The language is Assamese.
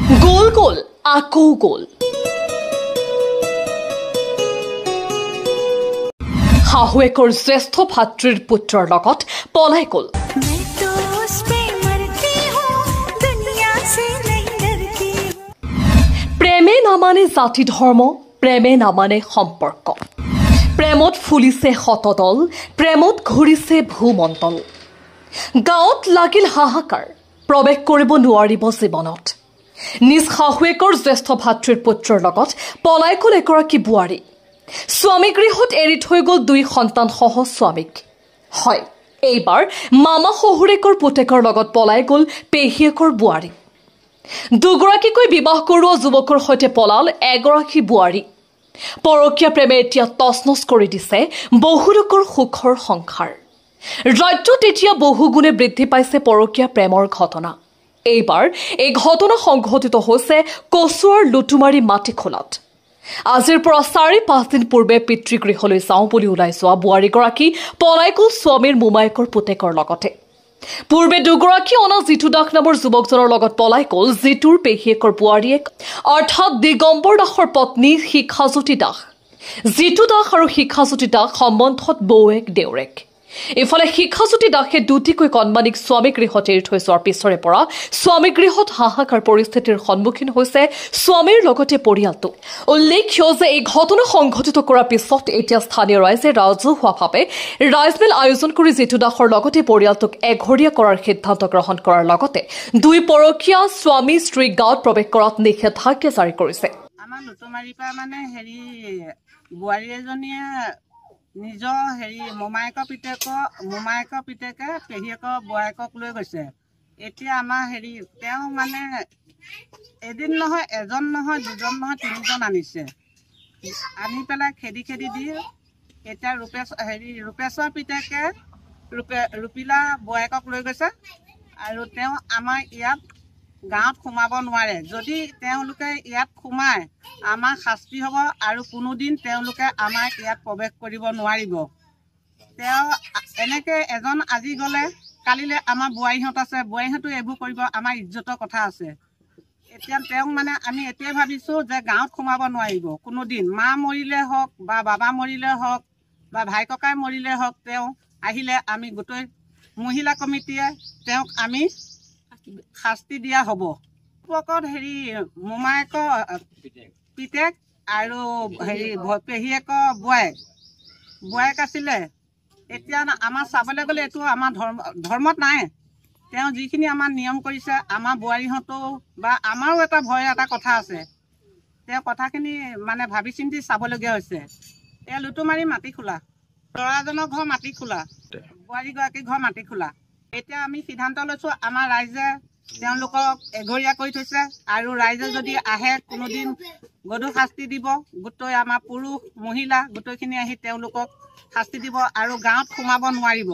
গ'ল গ'ল আকৌ গ'ল। শাহুৱেকৰ জ্যেষ্ঠ ভাতৃৰ পুত্ৰৰ লগত পলাই গ'ল। প্ৰেমে নামানে জাতি ধৰ্ম, প্ৰেমে নামানে সম্পৰ্ক। প্ৰেমত ফুলিছে শতদল, প্ৰেমত ঘূৰিছে ভূমণ্ডল। গাঁৱত লাগিল হাহাকাৰ, প্ৰৱেশ কৰিব নোৱাৰিব জীৱনত। নিজ শাহুৱেকৰ জ্যেষ্ঠ ভাতৃৰ পুত্ৰৰ লগত পলাই গ'ল এগৰাকী বোৱাৰী। স্বামীগৃহত এৰি থৈ গ'ল দুই সন্তানসহ স্বামীক। হয়, এইবাৰ মামা শহুৰেকৰ পুতেকৰ লগত পলাই গ'ল পেহীয়েকৰ বোৱাৰী। দুগৰাকীকৈ বিবাহ কৰোৱা যুৱকৰ সৈতে পলাল এগৰাকী বোৱাৰী। পৰকীয়া প্ৰেমে এতিয়া তছনছ কৰি দিছে বহু লোকৰ সুখৰ সংসাৰ। ৰাজ্যত এতিয়া বহুগুণে বৃদ্ধি পাইছে পৰকীয়া প্ৰেমৰ ঘটনা। এইবাৰ এই ঘটনা সংঘটিত হৈছে কচুৱাৰ লুটুমাৰী মাটিখোলাত। আজিৰ পৰা 4-5 দিন পূৰ্বে পিতৃগৃহলৈ যাওঁ বুলি ওলাই যোৱা বোৱাৰীগৰাকী পলাই গ'ল স্বামীৰ মোমায়েকৰ পুতেকৰ লগতে। পূৰ্বে দুগৰাকী অনা জিতু দাস নামৰ যুৱকজনৰ লগত পলাই গ'ল জিতুৰ পেহীয়েকৰ বোৱাৰীয়েক, অৰ্থাৎ দিগম্বৰ দাসৰ পত্নী শিখাজ্যোতি দাস। জিতু দাস আৰু শিখাজ্যোতি দাস সম্বন্ধত বৌৱেক দেউৰেক। ইফালে শিখাজ্যোতি দাসে দুটিকৈ কণমানিক স্বামীগৃহত এৰি থৈ যোৱাৰ পিছৰে পৰা স্বামীগৃহত হাহাকাৰ পৰিস্থিতিৰ সন্মুখীন হৈছে স্বামীৰ লগতে পৰিয়ালটো। উল্লেখ্য যে এই ঘটনা সংঘটিত কৰাৰ পিছত এতিয়া স্থানীয় ৰাইজে ৰাজহুৱাভাৱে ৰাইজমেল আয়োজন কৰি জিতু দাসৰ লগতে পৰিয়ালটোক এঘৰীয়া কৰাৰ সিদ্ধান্ত গ্ৰহণ কৰাৰ লগতে দুই পৰকীয়া স্বামী স্ত্ৰী গাঁৱত প্ৰৱেশ কৰাত নিষেধাজ্ঞা জাৰি কৰিছে। আমাৰ লুটুমাৰীৰ পৰা মানে হেৰি বোৱাৰী এজনীয়ে নিজৰ হেৰি মোমায়েকৰ পিতেকে পেহীয়েকৰ বোৱায়েকক লৈ গৈছে। এতিয়া আমাৰ হেৰি তেওঁ মানে এদিন নহয়, এজন নহয়, দুজন নহয়, তিনিজন আনিছে। আনি পেলাই খেদি খেদি দি এতিয়া ৰূপেশ্বৰ পিতেকে ৰূপিলা বোৱায়েকক লৈ গৈছে আৰু তেওঁ আমাৰ ইয়াত গাঁৱত সোমাব নোৱাৰে। যদি তেওঁলোকে ইয়াত সোমায় আমাৰ শাস্তি হ'ব আৰু কোনোদিন তেওঁলোকে আমাৰ ইয়াত প্ৰৱেশ কৰিব নোৱাৰিব। তেওঁ এনেকৈ এজন আজি গ'লে কালিলৈ আমাৰ বোৱাৰীহঁত আছে, বোৱাৰীহঁতো এইবোৰ কৰিব, আমাৰ ইজ্জতৰ কথা আছে। এতিয়া তেওঁক মানে আমি এতিয়াই ভাবিছোঁ যে গাঁৱত সোমাব নোৱাৰিব কোনোদিন। মা মৰিলে হওক বা বাবা মৰিলে হওক বা ভাই ককাই মৰিলে হওক, তেওঁ আহিলে আমি গোটেই মহিলা কমিটিয়ে তেওঁক আমি শাস্তি দিয়া হ'ব। হেৰি মোমায়েকৰ পিতেক আৰু হেৰি পেহীয়েকৰ বোৱায়েক আছিলে। এতিয়া আমাৰ চাবলৈ গ'লে এইটো আমাৰ ধৰ্মত নাই। তেওঁ যিখিনি আমাৰ নিয়ম কৰিছে, আমাৰ বোৱাৰীহঁতো বা আমাৰো এটা ভয় এটা কথা আছে। তেওঁ কথাখিনি মানে ভাবি চিন্তি চাবলগীয়া হৈছে। এয়া লুটুমাৰী মাটিখোলা, ল'ৰাজনৰ ঘৰ মাটিখোলা, বোৱাৰীগৰাকীৰ ঘৰ মাটিখোলা। এতিয়া আমি সিদ্ধান্ত লৈছোঁ, আমাৰ ৰাইজে তেওঁলোকক এঘৰীয়া কৰি থৈছে আৰু ৰাইজে যদি আহে কোনোদিন গধুৰ শাস্তি দিব। গোটেই আমাৰ পুৰুষ মহিলা গোটেইখিনি আহি তেওঁলোকক শাস্তি দিব আৰু গাঁৱত সোমাব নোৱাৰিব।